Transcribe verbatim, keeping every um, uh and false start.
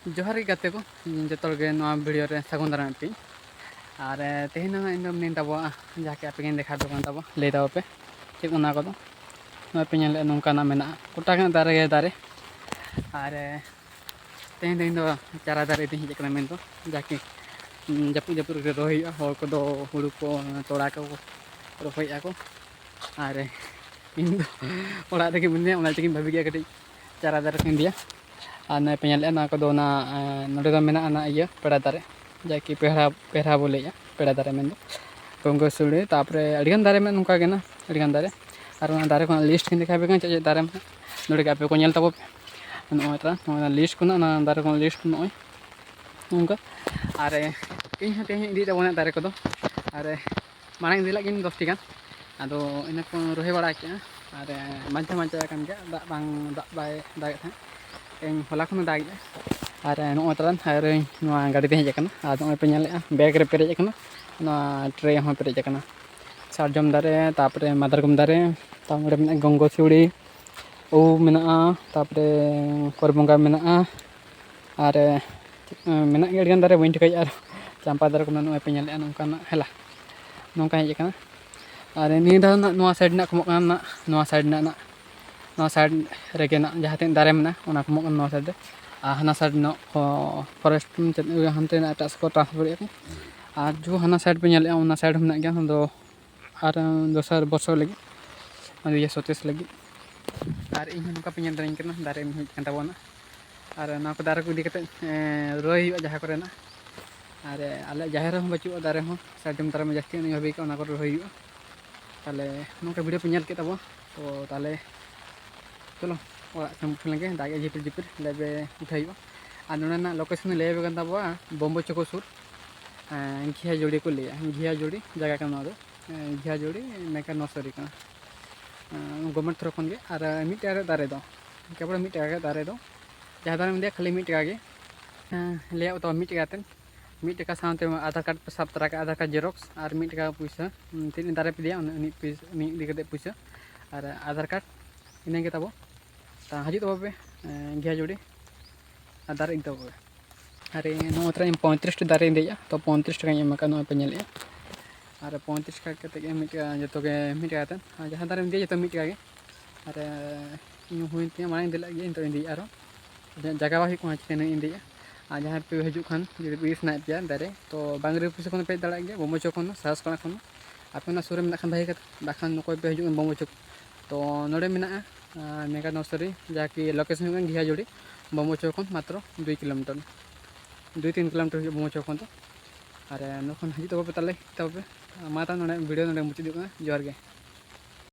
ᱡᱚᱦᱟᱨ ᱜᱮ ᱜᱟᱛᱮ ᱠᱚ, ᱡᱚᱛᱚ ᱦᱚᱲ ᱜᱮ ᱱᱚᱣᱟ video ᱨᱮ ᱥᱟᱹᱜᱩᱱ ᱫᱟᱨᱟᱢ ᱯᱮ᱾ ᱟᱨ, ᱮ, ᱛᱮᱦᱮᱧ ᱫᱚ ᱦᱟᱸᱜ ᱤᱧ ᱫᱚ ᱢᱤᱱᱟᱹᱧ ᱛᱟᱵᱚᱣᱟ, ᱡᱟᱦᱟᱸ ᱠᱤ ᱟᱯᱮ ᱜᱤᱧ ᱫᱮᱠᱷᱟᱣ ᱟᱯᱮ ᱠᱟᱱ ᱛᱟᱵᱚᱣᱟ, ᱞᱟᱹᱭ ᱛᱟᱵᱚ ᱯᱮ ᱪᱮᱫ ᱚᱱᱟ ᱠᱚᱫᱚ᱾ ᱱᱚᱜᱼᱚᱭ ᱯᱮ ᱧᱮᱞᱮᱫᱼᱟ, ᱱᱚᱝᱠᱟᱱᱟᱜ ᱢᱮᱱᱟᱜᱼᱟ, ᱜᱚᱴᱟ ᱜᱮ ᱫᱟᱨᱮ ᱜᱮ ᱫᱟᱨᱮ᱾ ᱟᱨ, ᱮ, ᱛᱮᱦᱮᱧ ᱫᱚ ᱤᱧ ᱫᱚ ᱪᱟᱨᱟ ᱫᱟᱨᱮ ᱤᱫᱤᱧ ᱦᱮᱡ ᱟᱠᱟᱱᱟ ᱢᱮᱱᱫᱚ, ᱡᱟᱦᱟᱸ ᱠᱤ, ᱩᱸ, ᱡᱟᱹᱯᱩᱫ ᱡᱟᱹᱯᱩᱫ ᱨᱮ ᱨᱚᱦᱚᱭ ᱦᱩᱭᱩᱜᱼᱟ᱾ ᱦᱚᱲ ᱠᱚᱫᱚ ᱦᱩᱲᱩ ᱠᱚ, ᱛᱚᱲᱟ ᱠᱚ ᱨᱚᱦᱚᱭᱮᱫᱼᱟ ᱠᱚ, ᱟᱨ ᱤᱧ ᱫᱚ ᱚᱲᱟᱜ ᱨᱮᱜᱮ ᱢᱤᱱᱟᱹᱧᱟ, ᱚᱱᱟ ᱛᱮᱜᱮᱧ ᱵᱷᱟᱹᱵᱤ ᱠᱮᱫᱼᱟ ᱠᱟᱹᱴᱤᱡ ᱪᱟᱨᱟ ᱫᱟᱨᱮ ᱠᱚᱧ ᱤᱫᱤᱭᱟ᱾ ᱟᱨ ᱱᱚᱜᱼᱚᱭ ᱯᱮ ᱧᱮᱞᱮᱫᱼᱟ, ᱱᱚᱣᱟ ᱠᱚᱫᱚ ᱚᱱᱟ, ᱮᱸ, ᱱᱚᱰᱮ ᱫᱚ ᱢᱮᱱᱟᱜᱼᱟ ᱚᱱᱟ ᱤᱭᱟᱹ ᱯᱮᱲᱟ ᱫᱟᱨᱮ, ᱡᱟᱦᱟᱸ ᱠᱤ ᱯᱮᱦᱲᱟ, ᱯᱮᱦᱲᱟ ᱵᱚ ᱞᱟᱹᱭᱮᱫᱼᱟ, ᱯᱮᱲᱟ ᱫᱟᱨᱮ ᱢᱮᱱᱫᱚ ᱜᱚᱝᱜᱚ ᱥᱩᱲᱤ, ᱛᱟᱨᱯᱚᱨᱮ ᱟᱹᱰᱤᱜᱟᱱ ᱫᱟᱨᱮ ᱢᱮᱱᱟᱜᱼᱟ ᱱᱚᱝᱠᱟ ᱜᱮ ᱱᱟ, ᱟᱹᱰᱤᱜᱟᱱ ᱫᱟᱨᱮ᱾ ᱟᱨ ᱚᱱᱟ ᱫᱟᱨᱮ ᱠᱚᱨᱮᱱᱟᱜ list ᱠᱚᱧ ᱫᱮᱠᱷᱟᱣ ᱟᱯᱮ ᱠᱟᱱᱟ, ᱪᱮᱫ ᱪᱮᱫ ᱫᱟᱨᱮ ᱢᱮᱱᱟᱜᱼᱟ ᱱᱚᱰᱮ ᱜᱮ ᱟᱯᱮ ᱠᱚ ᱧᱮᱞ ᱛᱟᱵᱚ ᱯᱮ᱾ ᱱᱚᱜᱼᱚᱭ ᱛᱟᱨᱟ, ᱱᱚᱣᱟ list ᱠᱚ ᱢᱮᱱᱟᱜᱼᱟ, ᱚᱱᱟ ᱫᱟᱨᱮ ᱠᱚᱨᱮᱱᱟᱜ list ᱠᱚ ᱱᱚᱜᱼᱚᱭ ᱱᱚᱝᱠᱟ᱾ ᱟᱨ ᱤᱧ ᱦᱚᱸ ᱛᱮᱦᱮᱧ ᱤᱫᱤᱭᱮᱫ ᱛᱟᱵᱚᱱᱟ ᱫᱟᱨᱮ ᱠᱚᱫᱚ᱾ ᱟᱨ ᱢᱟᱲᱟᱝ ᱤᱫᱤ ᱞᱮᱫ ᱜᱤᱧ ᱫᱚᱥᱴᱤ ᱜᱟᱱ, ᱟᱫᱚ ᱤᱱᱟᱹ ᱠᱚ ᱨᱚᱦᱚᱭ ᱵᱟᱲᱟ ᱠᱮᱜᱼᱟ᱾ ᱟᱨ ᱵᱟᱧᱪᱟᱣ ᱵᱟᱧᱪᱟᱣ ᱟᱠᱟᱱ ᱜᱮᱭᱟ, ᱫᱟᱜ ᱵᱟᱝ, ᱫᱟᱜ ᱵᱟᱭ ᱫᱟᱜᱮᱫ ᱛᱟᱦᱮᱸᱫ, ᱛᱮᱦᱮᱧ ᱦᱚᱞᱟ ᱠᱷᱚᱱᱮ ᱫᱟᱜᱮᱜᱼᱟ᱾ ᱟᱨ ᱱᱚᱜᱼᱚᱭ ᱛᱟᱞᱟᱝ ᱟᱨ ᱱᱚᱣᱟ ᱜᱟᱹᱰᱤ ᱛᱮ ᱦᱮᱡ ᱟᱠᱟᱱᱟ, ᱟᱨ ᱱᱚᱜᱼᱚᱭ ᱯᱮ ᱧᱮᱞᱮᱫᱼᱟ, bag ᱨᱮ ᱯᱮᱨᱮᱡ ᱟᱠᱟᱱᱟ, ᱱᱚᱣᱟ tray ᱦᱚᱸ ᱯᱮᱨᱮᱡ ᱟᱠᱟᱱᱟ᱾ ᱥᱟᱨᱡᱚᱢ ᱫᱟᱨᱮ, ᱛᱟᱨᱯᱚᱨᱮ ᱢᱟᱫᱟᱨᱜᱚᱢ ᱫᱟᱨᱮ, ᱛᱟᱨᱯᱚᱨᱮ ᱢᱮᱱᱟᱜᱼᱟ ᱜᱚᱝᱜᱚ ᱥᱤᱣᱲᱤ, ᱩᱵ ᱢᱮᱱᱟᱜᱼᱟ, ᱛᱟᱨᱯᱚᱨᱮ ᱠᱚᱨ ᱵᱚᱸᱜᱟ ᱢᱮᱱᱟᱜᱼᱟ, ᱟᱨ, ᱮ, ᱢᱮᱱᱟᱜ ᱜᱮᱭᱟ ᱟᱹᱰᱤᱜᱟᱱ ᱫᱟᱨᱮ, ᱵᱟᱹᱧ ᱴᱷᱤᱠᱟᱹᱭᱮᱫᱼᱟ᱾ ᱟᱨ ᱪᱟᱢᱯᱟ ᱫᱟᱨᱮ ᱠᱚ ᱢᱮᱱᱟᱜᱼᱟ, ᱱᱚᱜᱼᱚᱭ ᱯᱮ ᱧᱮᱞᱮᱫᱼᱟ ᱱᱚᱝᱠᱟᱱᱟᱜ ᱦᱮᱞᱟ, ᱱᱚᱝᱠᱟ ᱦᱮᱡ ᱟᱠᱟᱱᱟ᱾ ᱟᱨ ᱱᱤᱭᱟᱹ ᱫᱷᱟᱣ ᱱᱟᱜ ᱱᱚᱣᱟ side ᱨᱮᱱᱟᱜ ᱠᱚᱢᱚᱜ ᱠᱟᱱᱟ ᱱᱟᱜ, ᱱᱚᱣᱟ side ᱨᱮᱱᱟᱜ ᱱᱟᱜ, ᱱᱚᱣᱟ side ᱨᱮᱜᱮ ᱱᱟᱜ ᱡᱟᱦᱟᱸ ᱛᱤᱱᱟᱹᱜ ᱫᱟᱨᱮ ᱢᱮᱱᱟᱜᱼᱟ, ᱚᱱᱟ ᱠᱚᱢᱚᱜ ᱠᱟᱱᱟ ᱱᱚᱣᱟ side ᱨᱮ᱾ ᱟᱨ ᱦᱟᱱᱟ side ᱨᱮᱱᱟᱜ ᱠᱚ forest ᱦᱟᱱᱛᱮ ᱱᱟᱜ ᱮᱴᱟᱜ ᱥᱮᱫ ᱠᱚ transfer ᱮᱫᱼᱟ ᱠᱚ᱾ ᱟᱨ ᱡᱩ ᱦᱟᱱᱟ side ᱯᱮ ᱧᱮᱞᱮᱫᱼᱟ, ᱚᱱᱟ side ᱦᱚᱸ ᱢᱮᱱᱟᱜ ᱜᱮᱭᱟ, ᱚᱱᱟ ᱫᱚ ᱟᱨ ᱫᱚᱥᱟᱨ ᱵᱚᱨᱥᱚ ᱞᱟᱹᱜᱤᱫ, ᱫᱩ ᱦᱟᱡᱟᱨ ᱥᱚᱛᱨᱤᱥ ᱞᱟᱹᱜᱤᱫ᱾ ᱟᱨ ᱤᱧ ᱦᱚᱸ ᱱᱚᱝᱠᱟ ᱯᱮ ᱧᱮᱞ ᱫᱟᱲᱮᱧ ᱠᱟᱱᱟ, ᱫᱟᱨᱮ ᱢᱤᱦᱩ ᱦᱮᱡ ᱠᱟᱱ ᱛᱟᱵᱚᱱᱟ᱾ ᱟᱨ ᱱᱚᱣᱟ ᱠᱚ ᱫᱟᱨᱮ ᱠᱚ ᱤᱫᱤ ᱠᱟᱛᱮᱫ, ᱮᱸ, ᱨᱚᱦᱚᱭ ᱦᱩᱭᱩᱜᱼᱟ ᱡᱟᱦᱟᱸ ᱠᱚᱨᱮᱱᱟᱜ᱾ ᱟᱨ ᱟᱞᱮ ᱡᱟᱦᱮᱨ ᱨᱮᱦᱚᱸ ᱵᱟᱹᱪᱩᱜᱼᱟ ᱫᱟᱨᱮ ᱦᱚᱸ, ᱥᱟᱨᱡᱚᱢ ᱫᱟᱨᱮ ᱢᱟ ᱡᱟᱹᱥᱛᱤ ᱧᱚᱜ ᱵᱷᱟᱵᱤ ᱠᱟᱜᱼᱟ, ᱚᱱᱟ ᱠᱚᱨᱮ ᱨᱚᱦᱚᱭ ᱦᱩᱭᱩᱜᱼᱟ᱾ ᱛᱟᱦᱞᱮ ᱱᱚᱝᱠᱟ video ᱯᱮ ᱧᱮᱞ ᱠᱮᱫ ᱛᱟᱵᱚᱱᱟ, ᱛᱚ ᱛᱟᱦᱞᱮ ᱪᱚᱞᱚ ᱚᱲᱟᱜ ᱥᱮᱱ ᱩᱴᱷᱟᱹᱣ ᱞᱮᱱᱜᱮ, ᱫᱟᱜ ᱮ ᱡᱷᱤᱯᱤᱨ ᱡᱷᱤᱯᱤᱨ, ᱞᱮᱵᱮ ᱩᱴᱷᱟᱹᱣ ᱦᱩᱭᱩᱜᱼᱟ᱾ ᱟᱨ ᱱᱚᱰᱮᱱᱟᱜ location ᱞᱟᱹᱭ ᱟᱯᱮ ᱠᱟᱱ ᱛᱟᱵᱚᱱᱟ, ᱵᱚᱢᱵᱚ ᱪᱚᱠᱚ ᱥᱩᱨ, ᱮᱸ, ᱜᱷᱤᱭᱟᱡᱩᱲᱤ ᱠᱚ ᱞᱟᱹᱭᱟ, ᱜᱷᱤᱭᱟᱡᱩᱲᱤ ᱡᱟᱭᱜᱟ ᱠᱟᱱᱟ ᱱᱚᱣᱟ ᱫᱚ᱾ ᱮᱸ, ᱜᱷᱤᱭᱟᱡᱩᱲᱤ ᱢᱮᱠᱟᱨ ᱱᱚᱨᱥᱟᱨᱤ ᱠᱟᱱᱟ, ᱮᱸ, government ᱛᱚᱨᱚᱯ ᱠᱷᱚᱱ ᱜᱮ᱾ ᱟᱨ ᱢᱤᱫ ᱴᱟᱠᱟ ᱨᱮ ᱫᱟᱨᱮ ᱫᱚ, ᱠᱮᱵᱚᱞ ᱢᱤᱫ ᱴᱟᱠᱟ ᱜᱮ ᱫᱟᱨᱮ ᱫᱚ, ᱡᱟᱦᱟᱸ ᱫᱟᱨᱮᱢ ᱤᱫᱤᱭᱟ ᱠᱷᱟᱹᱞᱤ ᱢᱤᱫ ᱴᱟᱠᱟ ᱜᱮ᱾ ᱮᱸ, ᱞᱟᱹᱭᱟᱜ ᱛᱟᱢᱟ ᱢᱤᱫ ᱴᱟᱠᱟ ᱠᱟᱛᱮᱫ, ᱢᱤᱫ ᱴᱟᱠᱟ ᱥᱟᱶᱛᱮ ᱟᱫᱷᱟᱨ card ᱯᱮ ᱥᱟᱵ ᱛᱚᱨᱟ ᱠᱟᱜᱼᱟ, ᱟᱫᱷᱟᱨ card xerox ᱟᱨ ᱢᱤᱫ ᱴᱟᱠᱟ ᱯᱩᱭᱥᱟᱹ, ᱩᱸ, ᱛᱤᱱᱟᱹᱜ ᱫᱟᱨᱮ ᱯᱮ ᱤᱫᱤᱭᱟ ᱩᱱᱟᱹᱜ, ᱩᱱᱤ ᱯᱩᱭᱥᱟᱹ, ᱩᱱᱤ ᱤᱫᱤ ᱠᱟᱛᱮᱫ ᱯᱩᱭᱥᱟᱹ ᱟᱨ ᱟᱫᱷᱟᱨ card, ᱤᱱᱟᱹ ᱜᱮ ᱛᱟᱵᱚ᱾ ᱛᱟ ᱦᱤᱡᱩᱜ ᱛᱟᱵᱚ ᱯᱮ, ᱮᱸ, ᱜᱷᱤᱭᱟᱡᱩᱲᱤ᱾ ᱫᱟᱨᱮ ᱤᱫᱤ ᱛᱟᱵᱚ ᱯᱮ᱾ ᱟᱨ ᱱᱚᱣᱟ ᱛᱟᱨᱟ ᱤᱧ ᱯᱚᱸᱭᱛᱨᱤᱥ ᱴᱤ ᱫᱟᱨᱮᱧ ᱤᱫᱤᱭᱮᱫᱼᱟ, ᱛᱚ ᱯᱚᱸᱭᱛᱨᱤᱥ ᱴᱟᱠᱟᱧ ᱮᱢ ᱟᱠᱟᱫ, ᱱᱚᱜᱼᱚᱭ ᱯᱮ ᱧᱮᱞᱮᱫᱼᱟ᱾ ᱟᱨ ᱯᱚᱸᱭᱛᱨᱤᱥ ᱴᱟᱠᱟ ᱠᱟᱛᱮᱫ ᱜᱮ ᱢᱤᱫ ᱴᱟᱠᱟ, ᱡᱚᱛᱚ ᱜᱮ ᱢᱤᱫ ᱴᱟᱠᱟ ᱠᱟᱛᱮᱫ, ᱟᱨ ᱡᱟᱦᱟᱸ ᱫᱟᱨᱮᱢ ᱤᱫᱤᱭᱟ ᱡᱚᱛᱚ ᱢᱤᱫ ᱴᱟᱠᱟ ᱜᱮ᱾ ᱟᱨ ᱤᱧ ᱦᱩᱭᱮᱱ ᱛᱤᱧᱟᱹ, ᱢᱟᱲᱟᱝ ᱤᱧ ᱤᱫᱤ ᱞᱮᱫ ᱜᱮᱭᱟ, ᱱᱤᱛᱚᱜ ᱤᱧ ᱤᱫᱤᱭᱮᱫᱼᱟ ᱟᱨᱚ᱾ ᱡᱟᱭᱜᱟ ᱵᱟᱝ ᱦᱩᱭᱩᱜ ᱠᱟᱱᱟ, ᱪᱤᱠᱟᱹ ᱤᱧ ᱤᱫᱤᱭᱮᱫᱼᱟ᱾ ᱟᱨ ᱡᱟᱦᱟᱸᱭ ᱯᱮ ᱦᱤᱡᱩᱜ ᱠᱷᱟᱱ, ᱡᱩᱫᱤ ᱯᱮ ᱤᱫᱤ ᱥᱟᱱᱟᱭᱮᱫ ᱯᱮᱭᱟ ᱫᱟᱨᱮ, ᱛᱚ ᱵᱟᱝᱨᱤ ᱚᱯᱷᱤᱥ ᱠᱷᱚᱱ ᱯᱮ ᱦᱮᱡ ᱫᱟᱲᱮᱭᱟᱜ ᱜᱮᱭᱟ, ᱵᱚᱢᱵᱚ ᱪᱚᱠ ᱠᱷᱚᱱ, ᱥᱟᱦᱟᱥ ᱠᱚᱲᱟ ᱠᱷᱚᱱ᱾ ᱟᱯᱮ ᱚᱱᱟ ᱥᱩᱨ ᱨᱮ ᱢᱮᱱᱟᱜ ᱠᱷᱟᱱ ᱵᱷᱟᱹᱜᱤ ᱠᱟᱛᱷᱟ, ᱵᱟᱠᱷᱟᱱ ᱚᱠᱚᱭ ᱯᱮ ᱦᱤᱡᱩᱜ ᱠᱟᱱᱟ ᱵᱚᱢᱵᱚ ᱪᱚᱠ, ᱛᱚ ᱱᱚᱰᱮ ᱢᱮᱱᱟᱜᱼᱟ, ᱟᱨ ᱢᱮᱜᱟ ᱱᱟᱨᱥᱟᱨᱤ, ᱡᱟᱦᱟᱸ ᱠᱤ ᱞᱳᱠᱮᱥᱚᱱ ᱦᱩᱭᱩᱜ ᱠᱟᱱᱟ ᱜᱷᱤᱭᱟᱡᱩᱲᱤ, ᱵᱚᱢᱵᱚ ᱪᱚᱠ ᱠᱷᱚᱱ ᱢᱟᱛᱨᱚ ᱫᱩᱭ ᱠᱤᱞᱳᱢᱤᱴᱟᱨ, ᱫᱩᱭ ᱛᱤᱱ ᱠᱤᱞᱳᱢᱤᱴᱟᱨ ᱦᱩᱭᱩᱜᱼᱟ ᱵᱚᱢᱵᱚ ᱪᱚᱠ ᱠᱷᱚᱱ ᱫᱚ᱾ ᱟᱨ ᱱᱚᱰᱮ ᱠᱷᱚᱱ ᱦᱤᱡᱩᱜ ᱛᱟᱵᱚ ᱯᱮ ᱛᱟᱦᱚᱞᱮ, ᱛᱚᱵᱮ ᱢᱟ ᱛᱟᱦᱚᱞᱮ ᱱᱚᱰᱮ ᱵᱷᱤᱰᱤᱭᱳ ᱱᱚᱰᱮ ᱢᱩᱪᱟᱹᱫ ᱦᱩᱭᱩᱜ ᱠᱟᱱᱟ᱾ ᱡᱚᱦᱟᱨ ᱜᱮ᱾